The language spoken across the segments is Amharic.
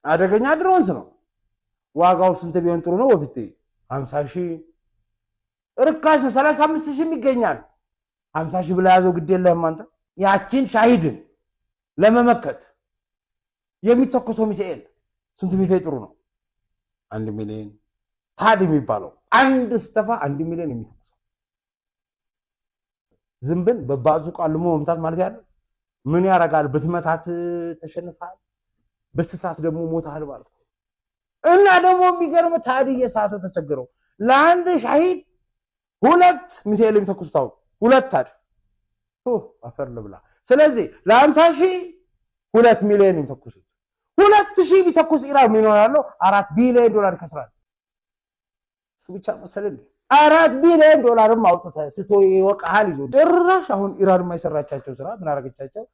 አደገኛ drones ነው። ዋጋው ስንት ቢሆን ጥሩ ነው? ወፊት 50,000 ርካሽ ነው። 35,000 ይገኛል። 50,000 ብለህ ያዘው፣ ግድ የለህም አንተ። ያችን ሻሂድን ለመመከት የሚተኮሰው ሚሳኤል ስንት ቢፈጅ ጥሩ ነው? 1 ሚሊዮን። ታድ የሚባለው አንድ ስተፋ 1 ሚሊዮን የሚተኩሰው ዝንብን በባዙቃ ልሞ መምታት ማለት ያለ ምን ያደርጋል? ብትመታት ተሸንፈሃል፣ ብትስታት ደግሞ ሞታል ማለት ነው። እና ደግሞ የሚገርም ታድ እየሳተ ተቸግረው ለአንድ ሻሂድ ሁለት ሚሳኤል የሚተኩሱት አሁን ሁለት ታድ አፈር ልብላ። ስለዚህ ለ50,000 2 ሚሊዮን የሚተኩሱት 2,000 ቢተኩስ ኢራን ምን ይሆናል? 4 ቢሊዮን ዶላር ይከስራል። እሱ ብቻ መሰለህ እንዴ? 4 ቢሊዮን ዶላርም አውጥተህ ስቶ ይወቃሃል ይዞ ጭራሽ። አሁን ኢራን የማይሰራቻቸው ስራ ምን አደረገቻቸው?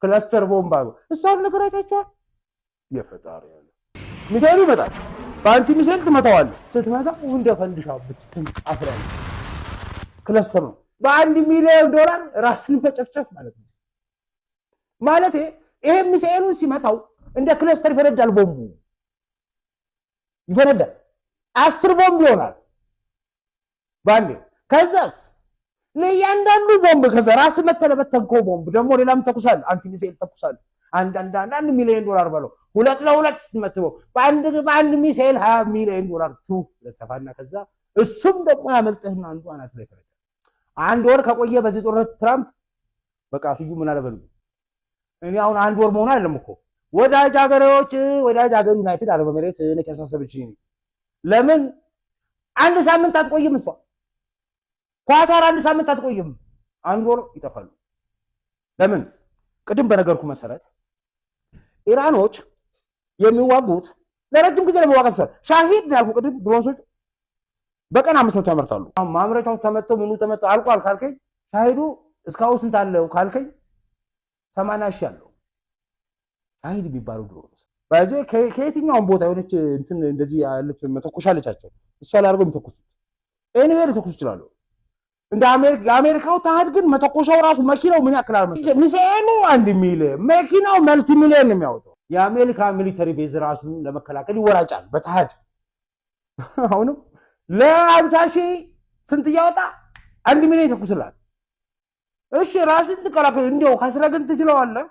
Cluster bomb አሉ። እሷን ነገር አይታችኋል? የፈጣሪ ያለ ሚሳኤሉ ይመጣል። በ anti missile ትመታዋለህ። ስትመታው እንደ ፈንድሻ ብትን አፍራል። Cluster ነው። በ1 ሚሊዮን ዶላር ራስን መጨፍጨፍ ማለት ነው። ማለት ይሄ ሚሳኤሉን ሲመታው እንደ cluster ይፈነዳል። ቦምቡ ይፈነዳል። 10 ቦምብ ይሆናል ባንዴ። ከዛስ ለእያንዳንዱ ቦምብ ከዛ ራስ መተህ ለበተንከው ቦምብ ደግሞ ሌላም ተኩሳል፣ anti missile ተኩሳል። አንድ አንድ አንድ 1 ሚሊዮን ዶላር በለው ሁለት ለሁለት ስትመትበው በአንድ በአንድ ሚሳኤል 20 ሚሊዮን ዶላር ቱ ለተፋና ከዛ እሱም ደግሞ ያመልጥህና አንዱ አናት ላይ ፈረደ። አንድ ወር ከቆየ በዚህ ጦርነት ትራምፕ በቃ ስዩ ምን አለ በሉ። እኔ አሁን አንድ ወር መሆኑ አይደለም እኮ ወዳጅ ሀገሮች ወዳጅ ሀገር ዩናይትድ አረብ ኤሚሬት ነች ያሳሰበችኝ። ለምን አንድ ሳምንት አትቆይም? እሷ ኳታር አንድ ሳምንት አትቆይም። አንድ ወር ይጠፋሉ። ለምን? ቅድም በነገርኩ መሰረት ኢራኖች የሚዋጉት ለረጅም ጊዜ ለመዋጋት ይችላል። ሻሂድ ነው ያልኩህ ቅድም drones ኦች በቀን 500 ያመርታሉ። አሁን ማምረቻው ተመቶ ምኑ ተመቶ አልቋል ካልከኝ ሻሂዱ እስካሁን ስንት አለው ካልከኝ 80,000 አለው። ሻሂድ የሚባለው drones በዚህ ከየትኛውም ቦታ የሆነች እንትን እንደዚህ ያለች መተኮሻ አለቻቸው። እሷ ላይ አድርገው የሚተኩሱት anywhere ሊተኩሱ ይችላሉ። እንደ አሜሪካ የአሜሪካው ታህድ ግን መተኮሻው ራሱ መኪናው ምን ያክላል መሰለህ? ሚሳኤሉ 1 ሚሊዮን፣ መኪናው multi million ነው የሚያወጣው። የአሜሪካ military base ራሱን ለመከላከል ይወራጫል በታህድ። አሁንም ለ50,000 ስንት እያወጣ 1 ሚሊዮን ይተኩስላል። እሺ ራስን ትከላከል እንዲያው ከስረ ግን ትችለዋለህ።